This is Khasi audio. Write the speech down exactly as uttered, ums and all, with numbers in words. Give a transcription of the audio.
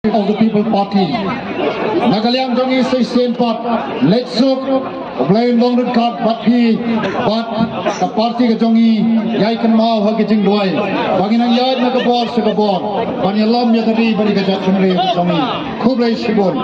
of the People Party. Na ka liang jong ngi sa shisien pat, leit suk, U Blei un long ryngkat bad phi, bad ka party ka jong ngi, ïai kynmaw ha ka jingduwai. Ba ngin nang ïaid na ka bor sha ka bor, ban ïalam ïa ka ri bad ïa ka jaitbynriew ka jong ngi. Khublei shibun.